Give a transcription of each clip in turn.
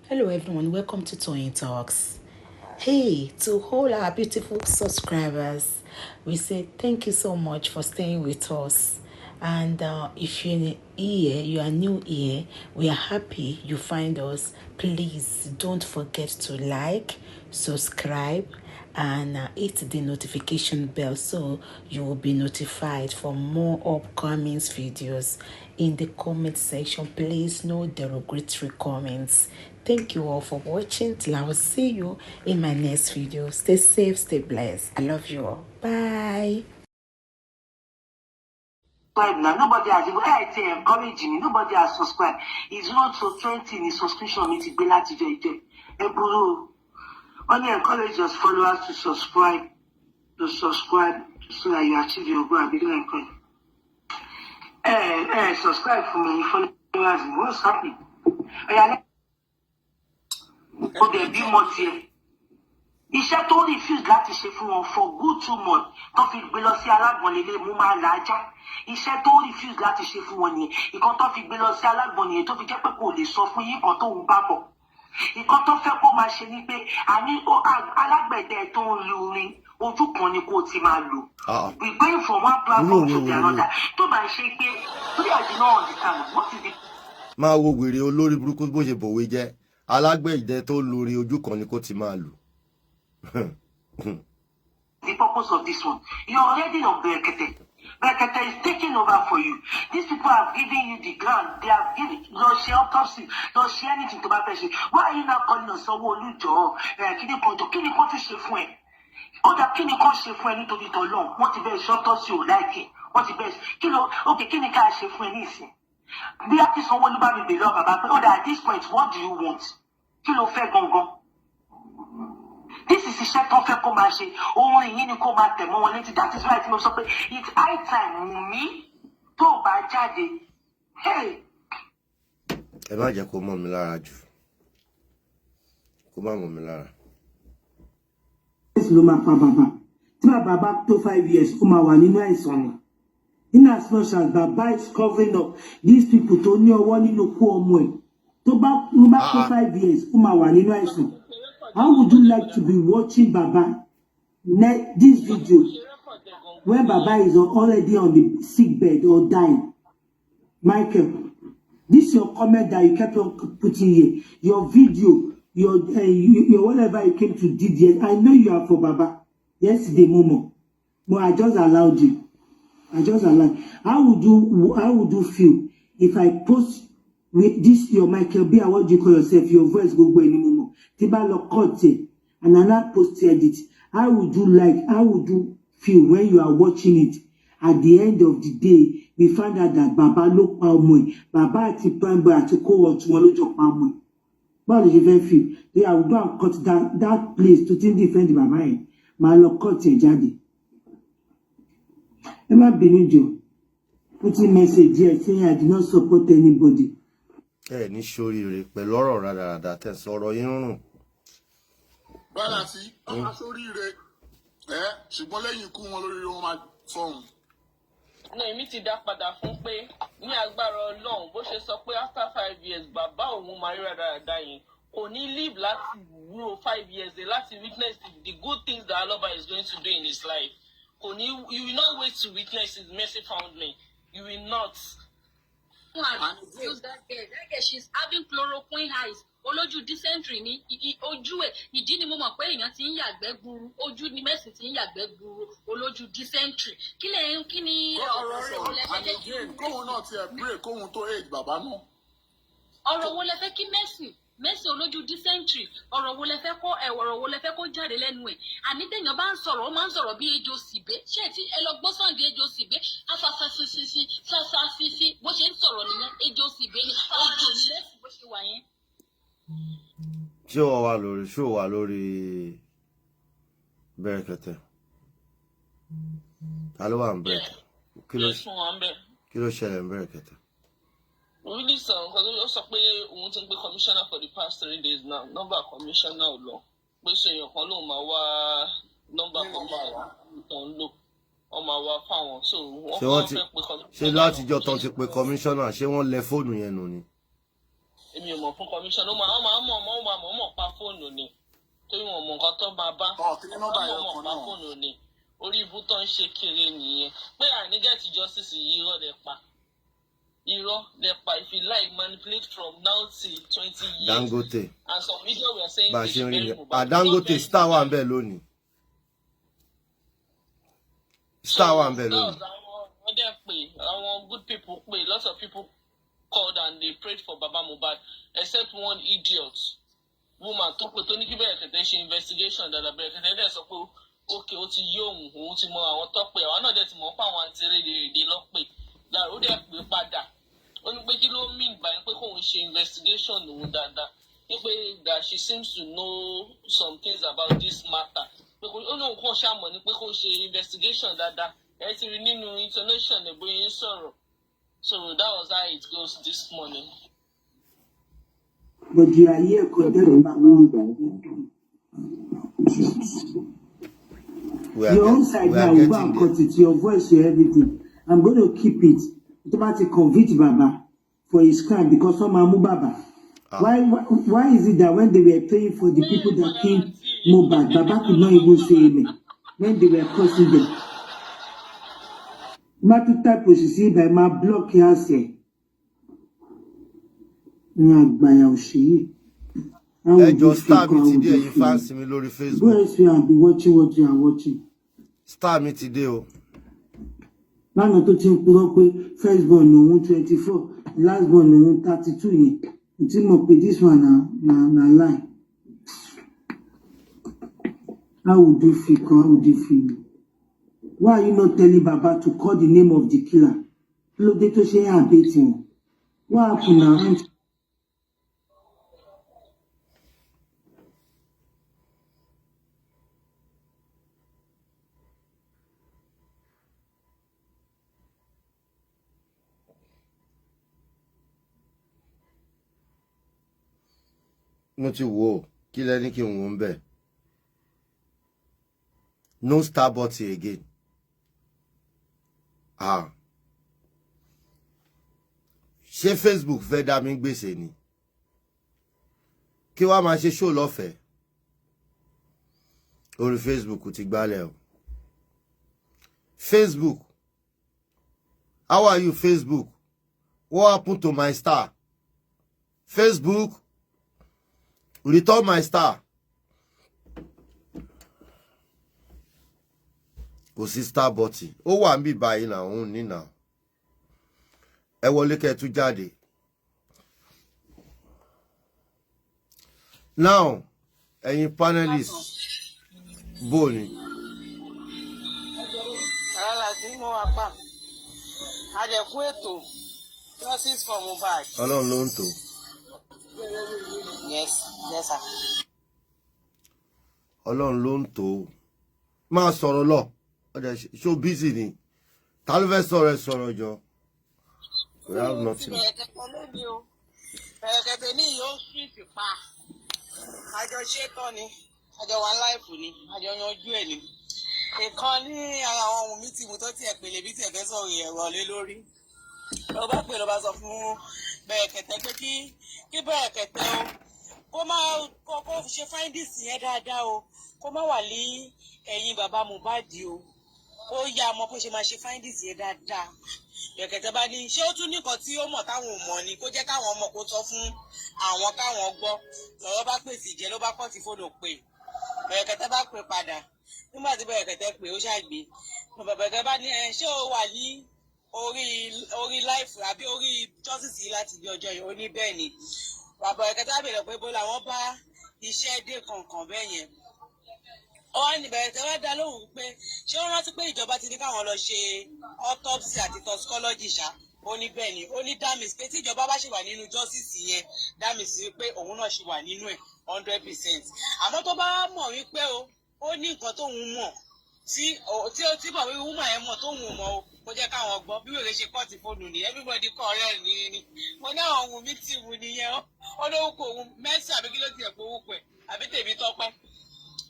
Hello everyone, welcome to Toyeen Talks. Hey, to all our beautiful subscribers, we say thank you so much for staying with us. And if you're here, you are new here, we are happy you find us. Please don't forget to like, subscribe, and hit the notification bell so you will be notified for more upcoming videos. In the comment section, please, no derogatory comments. Thank you all for watching. Till I will see you in my next video. Stay safe, stay blessed. I love you all. Bye. Subscribe now. Nobody has even ẹ ti encourage me. Nobody has subscribed. It's 0 to 20 ní subscription mi ti gbé láti jọ ìjọ. Ẹ burú o. Wọ́n ní encourage your followers to subscribe so that you achieve your goal. Àbí kí ló ń kọ́ ẹ? Ẹ subscribe fún mi, followers mi. What's happening? Ọ̀yà ó dẹ̀ bímọ tiẹ̀. Iṣẹ́ tó refuse láti ṣe fún wọn for good 2 months tó fi gbé lọ sí alágbọ̀n lélẹ̀ mú máa là á já. Iṣẹ́ tó refuse láti ṣe fún wọn nìyẹn. Ìkan tó fi gbé lọ sí alágbọ̀n nìyẹn, tó fi jẹ́ pé kò lè sọ fún yín kan tóun bá bọ̀. Ìkan tó fẹ́ kó máa ṣe ni pé àní alágbẹ̀dẹ tó ń lu orin, ojú kan ni kó ti máa lò. Ah. We going from one platform to the Irú òwe wo? another. Tó bá ṣe pé torí I do not understand what is the Máa wo wèrè olórí burúkú bó ṣe bòwe jẹ́. Alágbẹ̀dẹ tó lórí, ojú kan ni kó ti máa lù. The purpose of this one? You're already on Brekete. Brekete is taking over for you. These people have given you the ground. They have given, lọ ṣe autopsy, lọ ṣe anything tó bá fẹ́ ṣe. Why are you now calling on Sanwó-Olú? Jọ̀ọ́ ẹ̀, kí ni kan jọ, kí ni kan tún ṣe fún ẹ? Ó dà, kí ni kan ṣe fún ẹ nítorí tọ́lọ́run? Wọ́n ti bẹ́ẹ̀ ṣe autopsy, ò like ẹ̀. Wọ́n ti bẹ́ẹ̀ kí ló, okay, kí ni ká ṣe fún ẹ ní ìsìn? Bí a ti Sanwó-Olú bá mi bèèrè lọ bàbá pé ó dà, at this point, what do you want? Kí ló fẹ́ gangan? This is iṣẹ́ tó fẹ́ kó máa ṣe. Ohun yìí ni kó máa tẹ̀ mọ́ wọn létí. That is why tí mo sọ pé it's high time. Wùmí, tó o bá jáde, hey. Ẹ má jẹ́ kó mọ́ mi lára jù, kó má mọ́ mi lára. Ló máa pa bàbá. Tí bàbá bá tó 5 years, ó máa wà nínú àìsàn ni. In as much as bàbá is covering up these people tó ní ọwọ́ nínú kú ọmọ ẹ̀, tó bá tó Ah. 5 years, ó máa wà nínú àìsàn. How would you like to be watching baba this video when baba is already on the sick bed or dying? Michael, this your comment that you kept on putting here, your video, your whatever you came to did here. I know you are for baba. Yesterday, Momo, but I just allowed you. I just allowed. How would you feel if I post with this your Michael B, what do you call yourself, your voice, gbogbo ẹni Momo, tí bá lọ cut it and I now posted it? How would you feel when you are watching it? At the end of the day, we find out that baba ló pa ọmọ ẹ̀, bàbá àti Prime Boy àti cohort wọn ló jọ pa ọmọ ẹ̀. Báwo ló ṣe fẹ́ feel? They I will go and cut that place tó ti ń defend bàbá yẹn, máa lọ cut ẹ̀ jáde. Ẹ má bínú jọ, putting message here saying I do not support anybody. Ẹ ní sóríire pẹ̀lú ọ̀rọ̀ rádaràda tẹ̀sán, ọ̀rọ̀ yín rùn. Bára sí wọn máa sóríire ẹ, ṣùgbọ́n lẹ́yìn ikú wọn lórí wọn máa fọhùn. No, èmi ti dá padà fún pé ní agbára Ọlọ́run, bó ṣe sọ pé after 5 years bàbá òun máa rí rádaràda yẹn, kò ní live láti wúro 5 years dé láti witness the good things that Aloba is going to do in his life. Kò ní, you will not wait to witness his mercy found me. You will not. Abuse that girl. That girl, she's having chloroquine eyes. Olójú dysentery ní ojú ẹ̀. Ìdí ni mo mọ̀ pé èèyàn ti ń yàgbẹ́ gburu. Ojú ni Mercy ti ń yàgbẹ́ gburu. Olójú dysentery. Kí lẹ̀ ń kí ni ọ̀rọ̀ wo lẹ fẹ́ And jẹ́ kí again, kóhun náà tiẹ̀ pray kóhun tó age bàbá náà. Ọ̀rọ̀ wo lẹ fẹ́ kí Mercy olójú dysentery, ọ̀rọ̀ wo lẹ fẹ́ kó ẹ̀, ọ̀rọ̀ wo lẹ fẹ́ kó jáde lẹ́nu ẹ̀? Àní téèyàn bá ń sọ̀rọ̀, ó máa ń sọ̀rọ̀ bí ejò sìbé. Ṣé tí ẹ lọ gbọ́ sàǹdì ejò sìbé, afafasisisi sasasisi, bó ṣe ń sọ̀rọ̀ nìyẹn. Ejò sìbé ni, ejò ní Mercy bó ṣe wà yẹn. Ṣé o wà lórí Bẹ̀rẹ̀kẹ̀tẹ̀? Ta ló wà ń Bẹ̀rẹ̀kẹ̀tẹ̀? Kí ló Yes, fún wa ń bẹ̀. Kí ló ṣẹlẹ̀ ń Bẹ̀rẹ̀kẹ̀tẹ̀? Really sọ nǹkan tó sọ pé òun ti ń pe commissioner for the past 3 days now, nọ́mbà commissioner ò lọ. Pé ṣe èèyàn kan lóun máa wá nọ́mbà commissioner tó ń lò, wọ́n máa wá fáwọn, so wọ́n Ṣé wọ́n ti fẹ́ pe commissioner. Ṣé látijọ́ tán ti pe commissioner, ṣé wọ́n lẹ fóònù yẹn nù ni? Èmi ò mọ̀ fún commission. Ó máa mọ̀ mọ̀, ó máa mọ̀ mọ̀ pa fóònù ni, torí wọn mọ̀ nǹkan tó máa bá. Ọ̀ kí ni nọ́mbà Wọ́n ẹyọ mọ̀ kan pa náà? fóònù ni. Orí ibú tó ń ṣe kiri nìyẹn pé àní get justice yìí, irọ́ lẹ pa, irọ́ lẹ pa. If you like, manipulate from now till 20 years. Dangote. And some video were saying Bá a they ṣe ń should rí bury ni Mohbad. ah, Dangote Not star wà ń bẹ̀ lónìí, star wà ń bẹ̀ lónìí. Wọ́n dẹ̀ pé àwọn good people pé lots of people called and they prayed for Baba Mohbad, except one idiot woman tó pè tó ní kí Bẹ̀rẹ̀kẹ̀tẹ̀ ṣe investigation dáadáa. Bẹ̀rẹ̀kẹ̀tẹ̀ dẹ̀ sọ pé okay, ó ti yé òun, òun ti mọ àwọn tó pè. Àwọn náà dẹ̀ ti mọ̀ pé àwọn àti rédèrèdè lọ pè láàrú. Ó dẹ̀ pè padà, ó ní pé kí ló mean by pé kóun ṣe investigation òun dáadáa, ní pé that she seems to know some things about this matter, pé kò ó lóun kàn ṣàmọ̀ ní pé kó ṣe investigation dáadáa. Ẹ ti rí nínú intonation ẹ̀ bóyá ń sọ̀rọ̀. So that was how it goes this morning. But you are here condemning Baba. We are Your own side we are now, we go getting and there. cut it. Your voice, your everything. I'm going to keep it. Tó bá ti convict Baba for his crime, because wọ́n máa mú Baba. Ah. Why is it that when they were praying for the people that killed Mohbad, Baba could not even say amen when they were cursing them? Má tún type òṣìṣẹ́ ibà, ẹ máa block house ẹ̀. Ní àgbàyà òṣì yìí. How Ẹ would jọ, you feel? star mi How ti would dé. you Ẹ̀yin feel? fans mi lórí Go Facebook, elsewhere and be watching what you are watching. star mi ti dé o. Lánàá tó ti ń purọ́ pé first born òun 24, last born òun 32 yẹn, mo ti mọ̀ pé this one na lie. How would you feel? How would you feel? Why are you not telling Baba to call the name of the killer? Kí ló dé tó ṣe ń àbẹ̀tì wọn? What happen na? Mo ti wò ó. Kí lẹ ní kí n wò ń bẹ̀? No star button again. Ah, ṣé Facebook fẹ́ dá mi gbèsè ni kí wàá máa ṣe show lọ́fẹ̀ẹ́ orí Facebook? Ti gbálẹ̀ o. Facebook, how are you? Facebook, what happened to my star? Facebook, return my star. Kò sí star button. Ó wà níbí báyìí náà, òun ní náà. Ẹ wọlé kẹ́ ẹ tún jáde. Now, ẹ̀yin panelists, bó ni? Rárá tí mo wà pa. Àjẹkú ètò justice for Mohbad. Ọlọ́run ló ń tò. Yes, sir. Ọlọ́run ló ń tò ó. Máa sọ̀rọ̀ lọ ọjà. Ṣó busy ni? Ta ló fẹ́ sọ̀rọ̀? Ẹ sọ̀rọ̀ jọ. We have nothing. Bẹ̀rẹ̀kẹ̀tẹ̀ lónìí o. Bẹ̀rẹ̀kẹ̀tẹ̀ ní yóò sweet pa. Àjọ ṣe tán ni. Àjọ wà láìfù ni. Àjọ yanjú ẹ̀ ni. Ìkan ní ara àwọn ohun mi ti mú tó tiẹ̀ pèlè bí tiẹ̀ fẹ́ sọ̀rọ̀ ẹ̀rọ lé lórí. Ló bá pè, ló bá sọ fún Bẹ̀rẹ̀kẹ̀tẹ̀ pé kí Bẹ̀rẹ̀kẹ̀tẹ̀ o kó má kó ṣe findings yẹn dáadáa o, kó má wà ní ẹ̀yìn bàbá Mohbad o, ó yá ọmọ bó ṣe máa ṣe findings yẹn dáadáa. Bẹ̀rẹ̀kẹ̀tẹ̀ bá ní ṣé ó tún ní nǹkan tí ó mọ̀ táwọn ò mọ̀ ni, kó jẹ́ káwọn ọmọ kó sọ fún àwọn káwọn gbọ́. Lọ́rọ̀ bá pèsè jẹ́, ló bá kọ́ ti fóònù pè. Bẹ̀rẹ̀kẹ̀tẹ̀ bá pè padà. Nígbà tí Bẹ̀rẹ̀kẹ̀tẹ̀ pè, ó ṣàgbé. Bẹ̀rẹ̀kẹ̀tẹ̀ bá ní ẹ ṣé ó wà ní orí live àbí orí justice yìí láti bí ọjọ́ yìí? Ó ní bẹ́ẹ̀ ni. Bàbá Bẹ̀rẹ̀kẹ̀tẹ̀ bá bèèrè pé bó làwọn bá iṣẹ́ dé kankan bẹ́ẹ̀ yẹn. Ó wá ní Bẹ̀rẹ̀kẹ̀tẹ̀ wá dá lóhùn pé ṣé ó rántí pé ìjọba ti ní káwọn lọ ṣe autopsy àti toxicology ṣá? Ó ní bẹ́ẹ̀ ni. Ó ní that means pé tí ìjọba bá ṣì wà nínú justice yẹn, that means pé òun náà ṣì wà nínú ẹ̀ 100%. Àmọ́ tó bá mọ̀ wípé o ó ní nǹkan tóun mọ̀ tí ó tí bọ̀ wí woman yẹn mọ̀ tóun ò mọ̀ o, kó jẹ́ káwọn gbọ́. Bí wèrè ṣe cut fóònù ni everybody kọ́ ọ̀rẹ́ ni mo ní àwọn ohun mi tì wù nìyẹn. Ó lórúkọ òun Mercy àbí kí ló tiẹ̀ pé orúkọ ẹ̀ àbí tèmi tọ́pẹ́.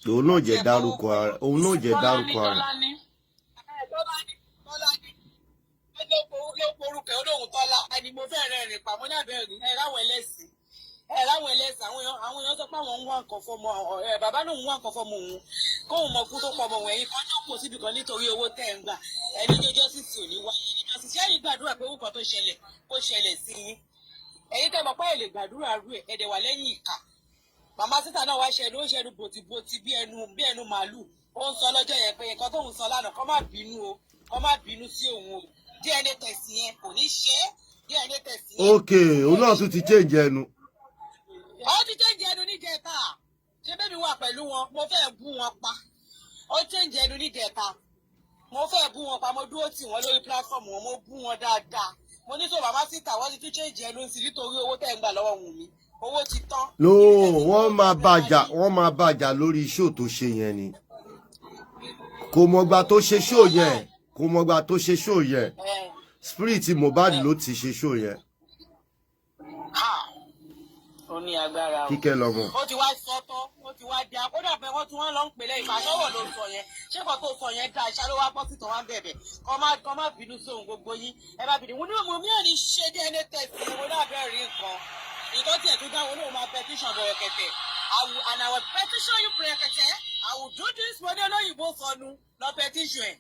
Òun náà jẹ́ dárúkọ ara, òun náà jẹ́ dárúkọ ara. Tọ́lání. Tọ́lání, Tọ́lání ló porúkọ ẹ̀, ó lóun Tọ́lá ẹni. Mo fẹ́ rẹ̀ rìn pàmò ní àbẹ̀rẹ̀ ẹ̀ ráwọ̀ ẹlẹ́sìn. Ẹ láwọn ẹlẹ́sìn, àwọn èèyàn sọ pé àwọn ń wá nǹkan fọmọ ẹ, bàbá náà ń wá nǹkan fọmọ òun, kóun mọ kú tó pọ̀ ọmọ òun. Ẹ̀yin kan jókòó síbi kan nítorí owó tẹ̀ ń gbà. Ẹni jọjọ́ sì tì ò ní wáyé níjọ́ sì. Ṣé ẹ̀yin gbàdúrà pé orúkọ tó ṣẹlẹ̀ kó ṣẹlẹ̀ sí yín? Ẹ̀yin tẹ́ mọ̀ pé ẹ lè gbàdúrà rú ẹ̀, ẹ̀dẹ̀ wà lẹ́yìn ìkà. Màmá sísà náà wá ṣẹnu, ó ṣẹnu bòtìbòtì bí ẹnu màálù. Ó ń sọ lọ́jọ́ yẹn pé nǹkan tóun sọ lánàá, kó má bínú o, kó má bínú sí òun o. DNA test yẹn kò ní ṣe é, DNA test yẹn. Ok, òun náà tún ti change ẹnu. Ó ti change ẹnu níjẹta. Ṣé bẹ́ẹ̀ mi wà pẹ̀lú wọn, mo fẹ́ bú wọn pa. Ó change ẹnu níjẹta, mo fẹ́ bú wọn pa. Mo dúró tì wọ́n lórí platform wọn, mo bú wọn dáadáa. Mo ní sọ màmá síta, wọ́n ti tún change ẹnu sí nítorí owó tẹ̀ ń gbà lọ́wọ́ Wùnmí. Owó ti tán. No, wọ́n máa bàjà, wọ́n máa bàjà lórí show tó ṣe yẹn ni. Kò mọ̀gbà tó ṣe show yẹn, kò mọ̀gbà tó ṣe show yẹn. Spirit Mohbad ló ti ṣe show yẹn. Ha, ó ní agbára o. Kíkẹ́ lọ́mọ. Ó ti wá sọ tán, ó ti wá di akódà pé wọ́n tún wọ́n lọ ń pè lẹ́yìn ìfàsọ́wọ̀ ló sọ yẹn. Ṣé kò tó sọ yẹn dá iṣẹ́ ló wá bọ́ sítan, wá ń bẹ̀bẹ̀ kọ́ má bínú sóhun. Gbogbo yín, ẹ má bínú. Wọ́n ní mo mí ò ní ṣe DNA test yẹn. Mo náà bẹ́ẹ̀ rí nǹkan nǹkan tiẹ̀ tó dáwọ́ lóun máa petition Bẹ̀rẹ̀kẹ̀tẹ̀. I will, and I will petition you, Bẹ̀rẹ̀kẹ̀tẹ̀. I will do this. Mo ní olóyìnbó sọnù lọ petition ẹ̀.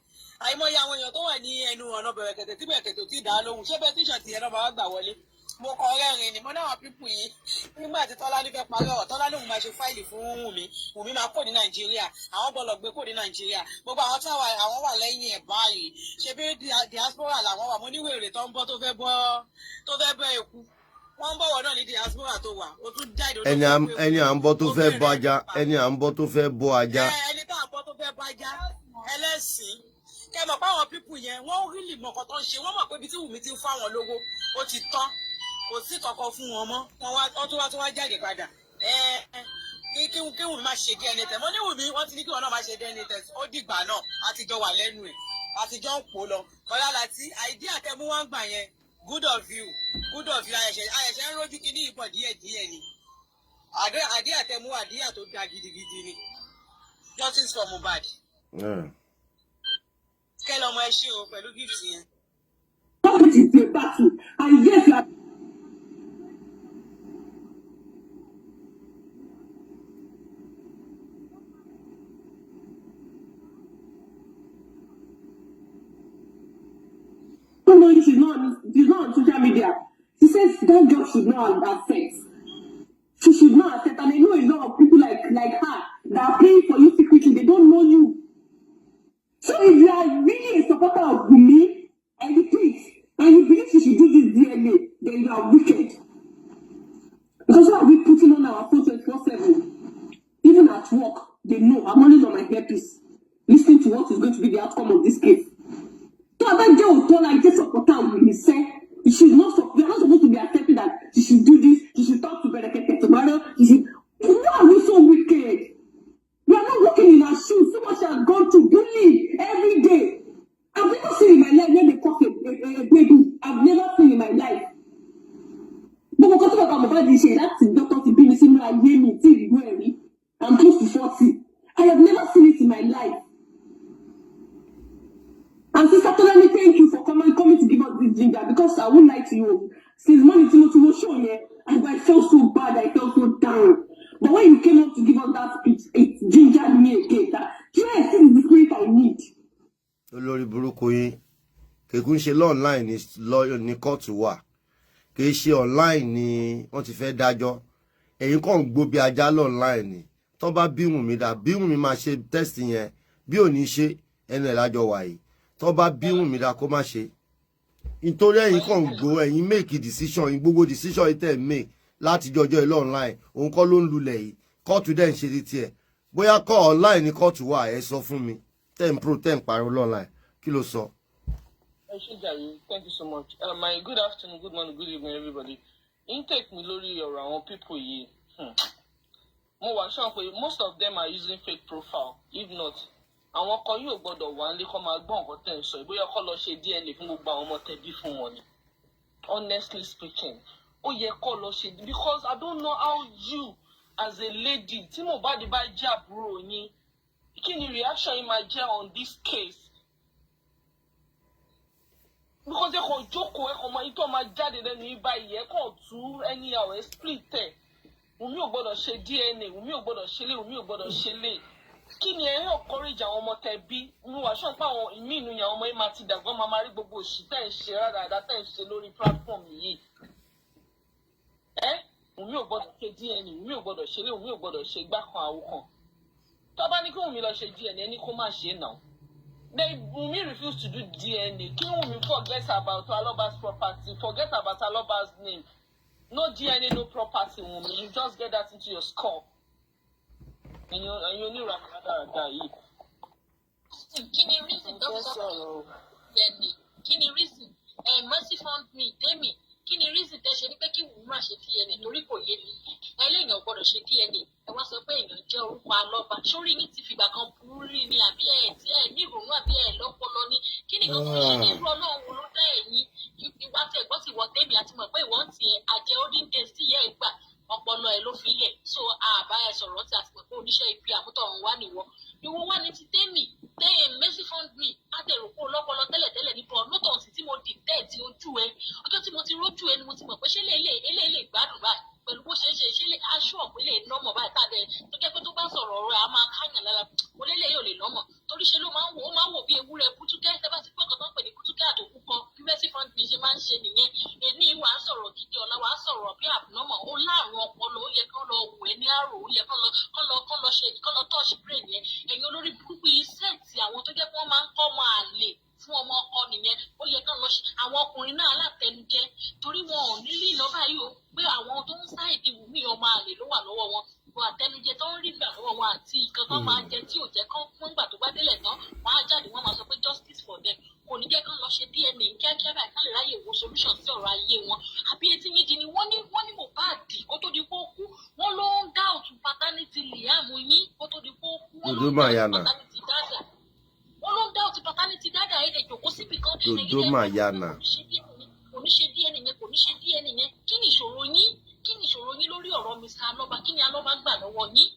Àìmọye àwọn èèyàn tó wà ní ẹnu ọ̀nà Bẹ̀rẹ̀kẹ̀tẹ̀ tí Bẹ̀rẹ̀kẹ̀tẹ̀ ò tí ì dá lóhùn. Ṣé petition tiẹ̀ náà máa wá gbà wọlé? Mo kọ rẹ́rìn ni. Mo náà people yìí, nígbà tí Tọ́lá ní fẹ́ parí ọ̀rọ̀, Tọ́lá lóun máa ṣe file fún Wùnmí, Wùnmí máa kó ní Nàìjíríà, àwọn gbọ́dọ̀ gbé kó ní Nàìjíríà. Gbogbo àwọn táwa àwọn wà lẹ́yìn ẹ̀ báyìí, ṣe bí diaspora làwọn wà. Mo ní wèrè tó ń bọ́, tó fẹ́ bọ́ eku, wọ́n ń bọ̀wọ̀ náà ní diaspora tó wà, ó tún jáde. Ẹni à ń bọ́ tó fẹ́ bọ́ ajá, ẹni à ń bọ́ tó fẹ́ bọ́ ajá. Ẹni tá à ń bọ́ tó fẹ́ bọ́ ajá ẹlẹ́sìn. Kẹ́ mọ̀ pé àwọn people yẹn, wọ́n rí lè mọ̀ nǹkan tó ń ṣe. Wọ́n mọ̀ pé ibi tí Wùmí ti ń fún àwọn lówó, ó ti tán, kò sí kankan fún wọn mọ́. Wọ́n wá, wọ́n tún wá jáde padà. Kí Wùmí má ṣe DNA test. Mo ní Wùmí, wọ́n ti ní kí wọn náà má ṣe DNA test. Ó dìgbà náà, àtijọ́ wà lẹ́nu ẹ̀, àtijọ́ ń pò lọ. Kọ́lá láti idea tẹ́ mú wá ń gbà yẹn, good of you, good of you. Àyẹ̀ṣẹ̀ ń rójú kí ní ìbọn díẹ̀ díẹ̀ ni. Idea tẹ́ mú, idea tó da gidigidi ni. Justice for Mohbad. Kẹ́ lọ́mọ, ẹ ṣé o pẹ̀lú gift yẹn. Which is a battle, and yes, you are no, she's not on social media. She says that girl should not accept. She should not accept. And I know a lot of people like her that are praying for you secretly. They don't know you. So if you are really a supporter of Wunmi, I repeat, and you believe she should do this DNA, then you are wicked. Because why are we putting on our phone 24/7? Even at work, they know I'm always on my earpiece, listening to what is going to be the outcome of this case. Tó a bá jẹ́ òótọ́ la jẹ́ supporter Wunmi sẹ́, you should not, you are not supposed to be accepting that she should do this, she should talk to Berekete tomorrow, she should. Why are we so wicked? We are not walking in our shoes. So much has gone to bully every day. I've never seen in my life where they cough a baby. I've never seen in my life. Gbogbo nǹkan tí bàbá Mohbad ṣe láti dọ́tọ̀ ti bí mi sínú ayé mi tí ìlú ẹ̀ rí. I'm close to 40. I have never seen it in my life. And Sister Tolani, thank you for coming to give us this ginger, because I won't lie to you. Since morning tí mo ti wo show yẹn, and I felt so bad, I felt so down. But when you came up to give us that speech, it gingered me again. That yes, this is the spirit I need. Olórí burúkú yín. Kìkún ṣe online ní ní kóòtù wà, kì í ṣe online ni wọ́n ti fẹ́ dájọ́. Ẹ̀yin kàn ń gbó bí ajá online ni. Tó bá bí Wùnmí dá, bí Wùnmí máa ṣe test yẹn, bí ò ní ṣe, ẹnu ẹ̀ lájọ wà yìí. Tó bá bí Wùnmí dá kó má ṣe, nítorí ẹ̀yin kàn ń gbó. Ẹ̀yin make decision yín, gbogbo decision yìí tẹ̀ make láti jọjọ́ ilé online, òun kọ́ ló ń lulẹ̀ yìí. Kóòtù dẹ̀ ń ṣe ti tiẹ̀. Bóyá kọ́ online ní kóòtù wà, ẹ sọ fún mi. Tẹ̀ ń pro, tẹ̀ ń pariwo online, kí ló sọ? Ẹ ṣé jàre, thank you so much. My good afternoon, good morning, good evening, everybody. Intake mi lórí ọ̀rọ̀ àwọn people yìí. Mo wà sure pé most of them are using fake profile. If not, àwọn kan yóò gbọ́dọ̀ wà nílé kó máa gbọ́ nǹkan tẹ̀ ń sọ yìí. Bóyá kó lọ ṣe DNA fún gbogbo àwọn ọmọ tẹ̀bí fún wọn ni. Honestly speaking, ó yẹ kó lọ ṣe, because I don't know how you as a lady, tí Mohbad bá jẹ́ àbúrò yín, kí ni reaction yín máa jẹ́ on this case? Because ẹ kàn jókòó, ẹ kàn máa itọ́ máa jáde lẹ́nu yín báyìí, ẹ kàn tú anyhow, ẹ split ẹ̀. Wùmí ò gbọ́dọ̀ ṣe DNA, Wùmí ò gbọ́dọ̀ ṣe lé, Wùmí ò gbọ́dọ̀ ṣe lé. Kí ni ẹ ń encourage àwọn ọmọ tẹ bí? Mo wà sure pé àwọn ìmí inú yẹn, àwọn ọmọ yìí máa ti dàgbọ́n, máa rí gbogbo òṣì tẹ́ ń ṣe rádaràda tẹ́ ń ṣe lórí platform yìí. Ẹ Wùmí ò gbọ́dọ̀ ṣe DNA, Wùmí ò gbọ́dọ̀ ṣe lé, Wùmí ò gbọ́dọ̀ ṣe gbá kan àwo kan. Tó bá ní kí Wùmí lọ ṣe DNA, ẹni kó má ṣe náà. They Wunmi refuse to do DNA. Kí Wunmi forget about Aloba's property, forget about Aloba's name. No DNA, no property, Wunmi. You just get that into your skull. Ẹ̀yin onírànú rádaràda yìí. Kí ni reason tó fi Fẹ́ sọ sọ̀rọ̀ o. DNA? Kí ni reason ẹ Mercy Fund Me Temi? Kí ni reason tẹ ṣe ní pé kí Wùmí má ṣe DNA? Torí kò yé mi. Ẹlẹ́yìn ò gbọ́dọ̀ ṣe DNA, ẹ wá sọ pé èèyàn jẹ́ orúkọ Alọ́ba. Sórí yín ti fìgbà kan burú rí ni, àbí ẹ tí ẹ ní ìrònú, àbí ẹ lọ́pọlọ ni? Kí ni nǹkan tó ń ṣe ní irú Ọlọ́run wo ló dá ẹ̀yìn ìwà tí ẹ̀gbọ́n sì wọ tèmi àti mọ̀ pé ìwọ́n ti ẹ̀ àjẹ olden days tí ìyá ẹ̀ gbà ọpọlọ ẹ̀ ló fi lẹ̀ so àbá ẹ̀ sọ̀rọ̀ tí a ti mọ̀ pé oníṣẹ́ ibi àmútọ̀run wá nìwọ. Ìwọ wá ní ti tèmi tẹ́yìn Mercy Fund Me átẹ̀rù kó lọ́pọlọ tẹ́lẹ̀tẹ́lẹ̀ nípa ọ̀nùtọ̀ sí tí mo detect ojú ẹ. Ọjọ́ tí mo ti rójú ẹ ni mo ti mọ̀ pé ṣé lè eléyìí gbádùn báyìí pẹ̀lú bó ṣe ń ṣe, ṣé lè aṣọ ọ̀pẹ lè nọ́mọ̀ báyìí tá a dẹ̀ tó jẹ́ pé tó bá sọ̀rọ̀ ọ̀rọ̀ ẹ̀ á máa káyàn lára. Olélẹ̀ yóò lè nọ́mọ̀ torí ṣe ló máa ń wò, ó máa ń wò bí ewúrẹ́ bútúkẹ́. Tẹ́ bá ti pé nǹkan tó ń pè ní bútúkẹ́ àtòkù kan, bí Mercy Fund Me ṣe máa ń ṣe nìyẹn. Èní wàá sọ̀rọ̀ gidi, ọ̀la wàá sọ̀rọ̀ bí abnormal. Ó láàrùn ọpọlọ, ó yẹ kán lọ wò ẹ́ ní àrò, ó yẹ kán lọ ṣe, kán lọ touch brain yẹn. Ẹ̀yin olórí burúkú yìí, set àwọn tó jẹ́ pé wọ́n máa ń kọ́ ọmọ àlè fún ọmọ ọkọ nìyẹn. Ó yẹ kán lọ ṣe àwọn ọkùnrin náà alátẹnujẹ, torí wọn ò ní rí ìlọ́ba yìí o pé àwọn tó ń ṣáìdì Wùmí, ọmọ àlè ló wà lọ́wọ́ wọn. Gbogbo àtẹnujẹ tó ń rí gbà lọ́wọ́ wọn àti nǹkan tó máa jẹ tí ò jẹ́ kán fún ìgbà tó bá délẹ̀ tán, wọ́n á jáde, wọ́n máa sọ pé justice for them. Kò ní jẹ́ kán lọ ṣe DNA kíákíá báyìí kán lè ráyè wo solution sí ọ̀rọ̀ ayé wọn. Àbí etí yín di ni? Wọ́n ní Mohbad, kó tó di pé ó kú, wọ́n ló ń doubt paternity Liam yín. Kó tó di pé ó kú, wọ́n ló ń Dòdò doubt Mayana. paternity Dada. Wọ́n ló ń doubt paternity Dada. Ẹ̀ dẹ̀ jòkó síbì kan. Dòdò Mayana. Kò ní ṣe DNA yẹn, kò ní ṣe DNA yẹn. Kí ni ìṣòro yín? Kí ni ìṣòro yín lórí ọ̀rọ̀ Mr. Alọ́ba? Kí ni Alọ́ba gbà lọ́wọ́ yín?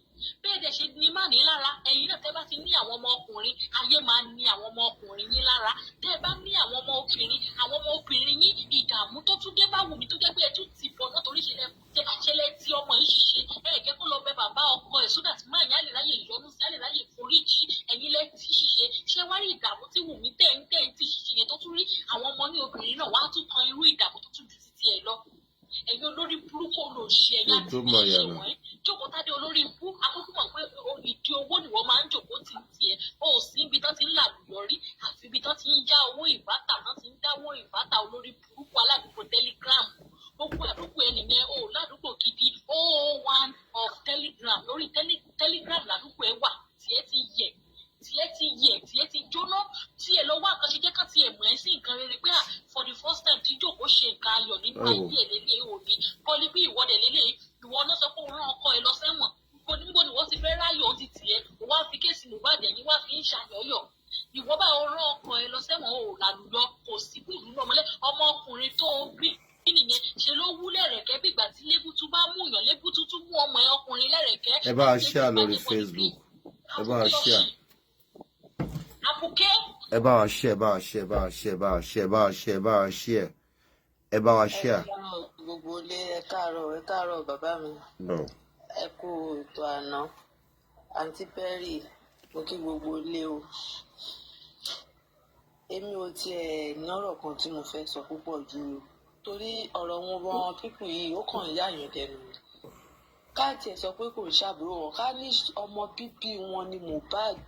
Bẹ́ẹ̀ dẹ̀ ṣe ní má ní lára. Ẹ̀yin náà, tẹ́ bá ti ní àwọn ọmọ ọkùnrin, ayé máa ní àwọn ọmọ ọkùnrin yín lára. Tẹ́ ẹ bá ní àwọn ọmọ obìnrin, àwọn ọmọ obìnrin yín, ìdààmú tó tún dé bá wù mí tó jẹ́ pé ẹ tún ti bọ̀ náà torí ṣe lẹ ti ọmọ yìí ṣiṣẹ́. Ẹ jẹ́ kó lọ bẹ bàbá ọkọ ẹ̀ sódà tí máa yín á lè ráyè yọnu sí, á lè ráyè foríjì. Ẹ̀yin lẹ ti ṣiṣẹ́. Ṣé wá rí ìdààmú tí wù mí tẹ̀ ń tẹ̀ ń ti ṣiṣẹ́ yẹn tó tún rí àwọn ọmọ ní obìnrin náà wá tún kan irú ìdààmú tó tún ju titi ẹ̀ lọ? Ẹ̀yin olórí burúkú, olóṣì, ẹ̀yà Dòdò tí ṣiṣẹ́ Mayana. wọ̀nyí. Jókòó tádé, olórí ibú akókó mọ̀ pé ìdí owó ni wọ́n máa ń jòkó tì ń tiẹ̀. Ó sì ibi tán ti ń làlùyọrí àfi ibi tán ti ń já owó ìbátà tán ti ń dáwó ìbátà. Olórí burúkú aládùúgbò Telegram, gbogbo àdúgbò ẹnìyẹn o ládùúgbò gidi o one of Telegram. Lórí Telegram ládùúgbò ẹ wà. Tiẹ̀ ti yẹ, tiẹ̀ ti yẹ, tiẹ̀ ti jóná. Tiẹ̀ lọ wá nǹkan ṣe, jẹ́ ká tiẹ̀ mọ̀ ẹ́ sí nǹkan rere pé à for the first time tí jókòó ṣe nǹkan ayọ̀ nínú Ẹ wò. ayé ẹ̀ lélẹ̀ òní kọ́lí bí ìwọ́dẹ̀ lélẹ̀. Ìwọ náà sọ pé òun rán ọkọ ẹ lọ sẹ́wọ̀n. Níbo ni wọ́n ti fẹ́ ráyọ̀ ti tiẹ̀? Ó wá fi case Mohbad ẹ̀yìn wá fi ń ṣàyọ̀yọ̀. Ìwọ bá o rán ọkọ ẹ lọ sẹ́wọ̀n, ò làlùyọ, kò sí gbùdú náà mọ́lẹ̀. Ọmọkùnrin tó o bí nìyẹn ṣe ló wú lẹ́rẹ̀kẹ́ bí ìgbà tí lébùtú bá mú yàn, lébùtú tún mú ọmọ ẹ ọkùnrin lẹ́rẹ̀kẹ́. Ẹ bá wa share lórí Facebook, ẹ bá wa share. Àbùké. Ẹ bá wa share, ẹ bá wa share, ẹ bá wa share, ẹ bá wa share, ẹ bá wa share, ẹ bá wa share, ẹ bá wa Ẹ share. káàárọ̀ gbogbo ilé, ẹ káàárọ̀, ẹ káàárọ̀ bàbá mi. No. Ẹ kú ètò àná, Àǹtí Perry, mo kí gbogbo ilé o. Èmi ò tiẹ̀ ní ọ̀rọ̀ kan tí mo fẹ́ sọ púpọ̀ ju torí ọ̀rọ̀ wọn wọn pípù yìí, ó kàn ń yàyàn lẹ́nu ni. Ká tiẹ̀ sọ pé kò ń ṣàbúrò wọn, ká ní ọmọ bíbí wọn ni Mohbad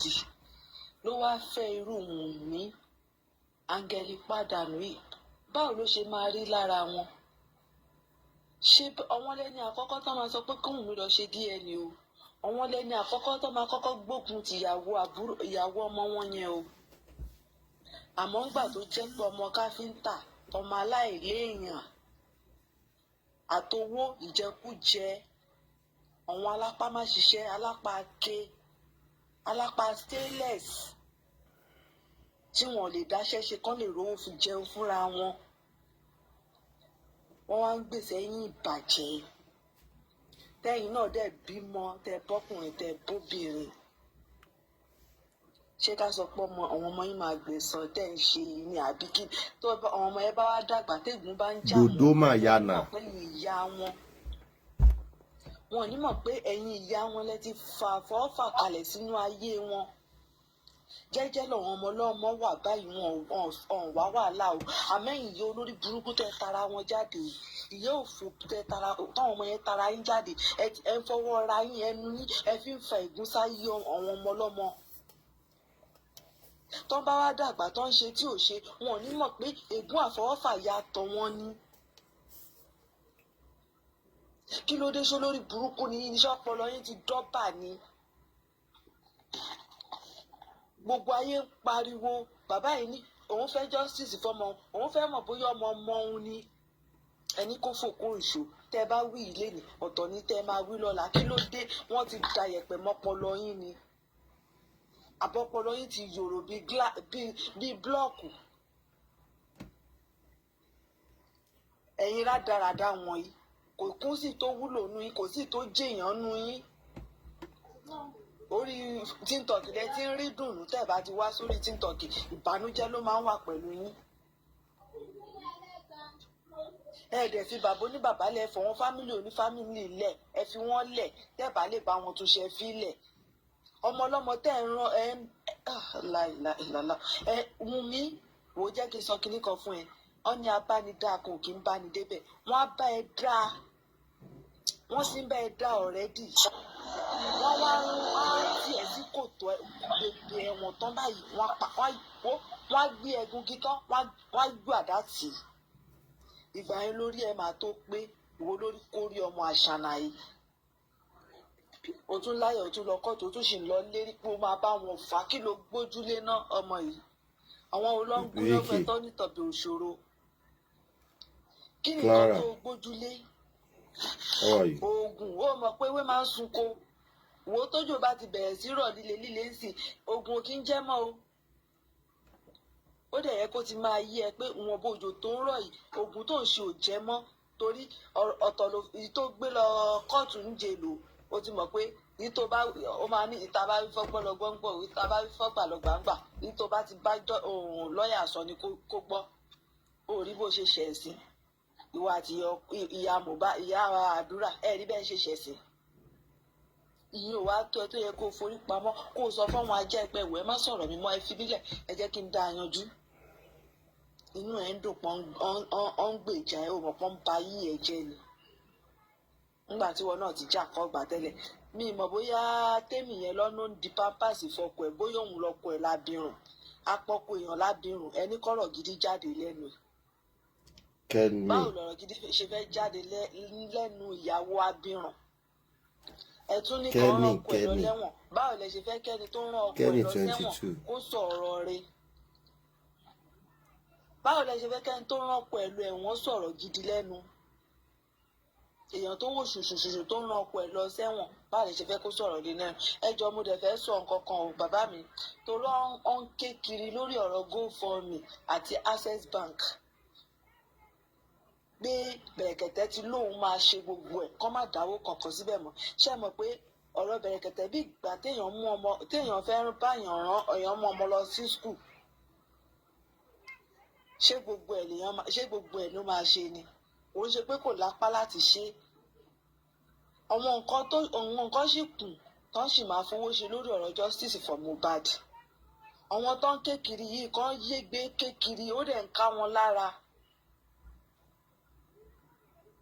ló wáá fẹ́ irú Wùnmí áńgẹ́lì pàdánù yìí, báwo ló ṣe máa rí lára wọn? Ṣé àwọn lẹ́ni àkọ́kọ́ tó máa sọ pé kóun mi lọ ṣe DNA o? Àwọn lẹ́ni àkọ́kọ́ tó máa kọ́kọ́ gbógun ti ìyàwó àbúrò, ìyàwó ọmọ wọn yẹn o. Àmọ́ ńgbà tó jẹ́ pé ọmọ káfíńtà, ọmọ aláìléèyàn, àtowó ìjẹkújẹ, àwọn alápá má ṣiṣẹ́, alápá ké, alápá stainless tí wọn lè dáṣẹ́ ṣe kán lè rówó fi jẹun fúnra wọn, wọ́n wá ń gbèsè yín ìbàjẹ́. Tẹ́yìn náà dẹ̀ bímọ, tẹ́ bọ́kùnrin, tẹ́ bóbìnrin, ṣé ká sọ pé ọmọ àwọn ọmọ yín máa gbẹ̀san tẹ́ ń ṣe yìí ni, àbí kí tó àwọn ọmọ yẹn bá wá dàgbà, tẹ́gùn bá ń jà wọ́n, Dòdò Mayana. wọ́n mọ̀ pé ìyá wọn, Wọn ò ní mọ̀ pé ẹ̀yin ìyá wọn lẹ ti fà fọ́fà kalẹ̀ sínú ayé wọn. Jẹ́jẹ́ lọ́wọ́n ọmọ ọlọ́mọ wà báyìí, wọn ò wá wàhálà o. Àmẹ́yìn ìyá olórí burúkú tẹ tara wọn jáde, ìyá òfò tẹ tara táwọn ọmọ yẹn tara yín jáde, ẹ ń fọwọ́ ra yín ẹnu yín, ẹ fi ń fa ìgún sáyé àwọn ọmọ ọlọ́mọ. Tó bá wá dàgbà, tó ń ṣe tí ò ṣe, wọn ò ní mọ̀ pé ègún àfọwọ́fà ya tọ̀ wọ́n ní. Kí ló dé? Ṣó lórí burúkú ni yín? Iṣẹ́ ọpọlọ yín ti dọ́bà ni. Gbogbo ayé ń pariwo, bàbá yìí ní òun fẹ́ justice fọmọ òun, fẹ́ mọ̀ bóyá ọmọ ọmọ òun ni. Ẹni kó fòkó ìṣó tẹ́ bá wí ilé ní ọ̀tọ̀ ní tẹ́ máa wí lọ́la. Kí ló dé? Wọ́n ti da yẹ̀pẹ̀ mọ́pọlọ yín ni, àbọ̀pọlọ yín ti yòrò bíi blọ́ọ̀kù. Ẹ̀yin rádaràda wọ̀nyí, kò kún sí tó wúlò nú yín, kò sí tó jèèyàn nú yín. Orí TikTok lẹ ti ń rí dùnú. Tẹ́ bá ti wá sórí TikTok, ìbànújẹ́ ló máa ń wà pẹ̀lú yín. Ẹ dẹ̀ fi bàbá oníbàbá lẹ̀, fọ̀ wọ́n, family onífamily lẹ̀, ẹ fi wọ́n lẹ̀. Tẹ́ bá lè bá wọn tún ṣe, fi lẹ̀. Ọmọ ọlọ́mọ tẹ́ ẹ rán ẹ láìláìlàlá ẹ. Wùnmí, wò ó, jẹ́ kí n sọ kinní kan fún ẹ. Ọ ní abánidáa kò kí ń báni débẹ̀. Wọ́n á bá ẹ dá, wọ́n sì ń bá ẹ dá already. Wọ́n wá ń wá tiẹ̀ sí kòtò bèbè ẹ̀wọ̀n tán báyìí. Wọ́n pa wọ́n, wọ́n á gbé ẹ̀gún gítán, wọ́n á gbé àdá tì í. Ìgbà yẹn lórí ẹ máa tó pé ìwọ lórí kórí ọmọ àṣànà yìí. O tún láyọ̀, o tún lọ kóòtù, o tún sì ń lọ lérí pé o máa bá wọn fà á. Kí ló gbójúlé náà, ọmọ yìí? Àwọn olóńgún lọ́fẹ̀ẹ́ tó nítọ̀bẹ̀ òṣòro. Kí ni nǹkan tó gbójúlé? Oògùn, ó mọ̀ pé ewé máa ń sunko. Wo, tójò bá ti bẹ̀rẹ̀ sí rọ̀ líle líle ń sìn, oògùn ò kí ń jẹ́ mọ́ o. Ó dẹ̀ yẹ kó ti máa yí ẹ pé ìwọ̀n bójò tó ń rọ̀ yìí, oògùn tó ń ṣe ò jẹ́ mọ́, torí ọ̀tọ̀ èyí tó gbé lọ kóòtù ń jẹ lò. Ó ti mọ̀ pé èyí tó bá ó máa ní ìta bá wí fọ́gbọ́n lọ gbọ́ngbọ́n, ìta bá wí fọ́gbà lọ gbàǹgbà. Èyí tó bá ti bá lọ́ọ̀yà sọ ni kó gbọ́. Ó rí bó ṣe ṣẹ̀ sí ìwọ àti ìyá Mohbad, ìyá àdúrà, ẹ rí bẹ́ẹ̀ ṣe ṣẹ̀ sí. Ìyẹn ò wá tó ẹ tó yẹ kó forí pamọ́, kó o sọ fáwọn ajá ẹgbẹ́ ìwé, ẹ má sọ̀rọ̀ mi mọ́, ẹ fi bílẹ̀, ẹ jẹ́ kí n dá a yanjú. Inú ẹ̀ ń dùn pọ́n ọ́n ń gbèjà ẹ, ò mọ̀ pọ́n ń ba yí ẹ jẹ́ ni. Nígbà tí wọn náà ti já kọ́ gbà tẹ́lẹ̀, mi mọ̀ bóyá tèmi yẹn lọ́nà ń di pampers fọkọ ẹ̀, bóyá òun lọkọ ẹ̀ lábìrùn, apọ́kọ èèyàn lábìrùn. Ẹni kọ́rọ̀ gidi jáde lẹ́nu ẹ̀. Kẹ́ni. Báwo lọ̀rọ̀ gidi ṣe fẹ́ jáde lẹ́nu ìyàwó abirùn? Ẹ tún ní kàn rán ọkọ ẹ̀ lọ lẹ́wọ̀n. Báwo lẹ ṣe fẹ́ kẹ́ni tó rán ọkọ ẹ̀ lọ sẹ́wọ̀n kó sọ̀rọ̀ rẹ̀? Báwo lẹ ṣe fẹ́ kẹ́ni tó rán ọkọ ẹ̀ lọ ẹ̀wọ̀n sọ̀rọ̀ gidi lẹ́nu? Èèyàn tó wò ṣùṣùṣùṣù tó rán ọkọ ẹ̀ lọ sẹ́wọ̀n, báwo lẹ ṣe fẹ́ kó sọ̀rọ̀ lé lẹ́nu? Ẹ jọ, mo dẹ̀ fẹ́ sọ nǹkan kan o, bàbá mi, torí ó ń ké kiri lórí ọ̀rọ̀ GoFundMe àti Access Bank pé Bẹ̀rẹ̀kẹ̀tẹ̀ ti lóun máa ṣe gbogbo ẹ̀, kọ́ má dáwó kankan síbẹ̀ mọ́. Ṣé ẹ mọ̀ pé ọ̀rọ̀ Bẹ̀rẹ̀kẹ̀tẹ̀ bí ìgbà téèyàn mú ọmọ, téèyàn fẹ́ báyàn rán èèyàn mú ọmọ lọ sí school, ṣé gbogbo ẹ̀ lèèyàn, ṣé gbogbo ẹ̀ ló máa ṣe ni? Òun ṣe pé kò lápá láti ṣe àwọn nǹkan tó àwọn nǹkan sì kù tó ń sì máa fowó ṣe lórí ọ̀rọ̀ justice for Mohbad. Àwọn tó ń ké kiri yìí kan yégbé ké kiri, ó dẹ̀ ń ká wọn lára,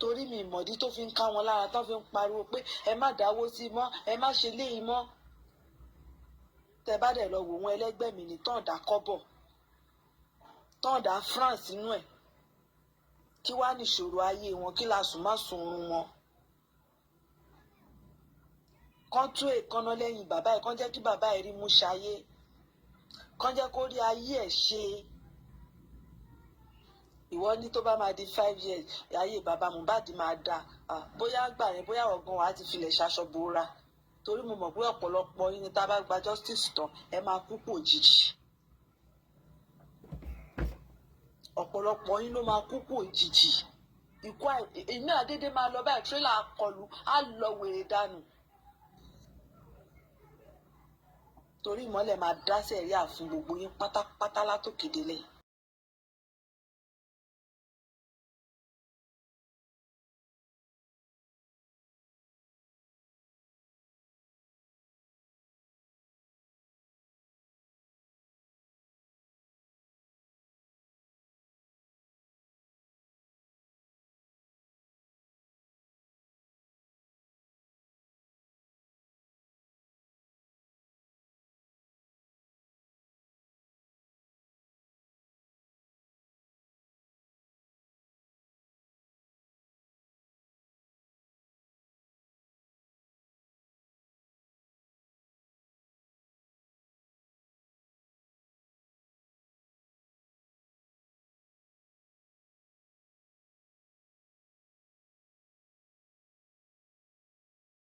torí mi ìmọ̀dí tó fi ń ká wọn lára, tó fi ń pariwo pé ẹ má dáwó sí mọ́, ẹ má ṣe léyìí mọ́. Tẹ bá dẹ̀ lọ wò wọ́n, ẹlẹ́gbẹ́ mi ní tán dá kọ́bọ̀, tán dá France inú ẹ̀. Kí wàá nìṣòro ayé wọn? Kí la sùn má sunrun wọn? Kán tú èékánná lẹ́yìn bàbá ẹ̀, kán jẹ́ kí bàbá ẹ̀ rí mú ṣayé, kán jẹ́ kó rí ayé ẹ̀ ṣe. Ìwọ ní tó bá máa di 5 years, ayé bàbá Mohbad máa da. Bóyá gbà yẹn, bóyá ọ̀gán wa ti filẹ̀ ṣaṣọ bora, torí mo mọ̀ pé ọ̀pọ̀lọpọ̀ yín ni tá a bá gba justice tán, ẹ máa kú pò jìjì. Ọ̀pọ̀lọpọ̀ yín ló máa kú pò jìjì. Ikú èmi àdédé máa lọ báyìí, tírélà kọlù á lọ wèrè dànù, torí ìmọ́lẹ̀ máa dá sẹ̀ríà fún gbogbo yín pátápátá látòkè délẹ̀.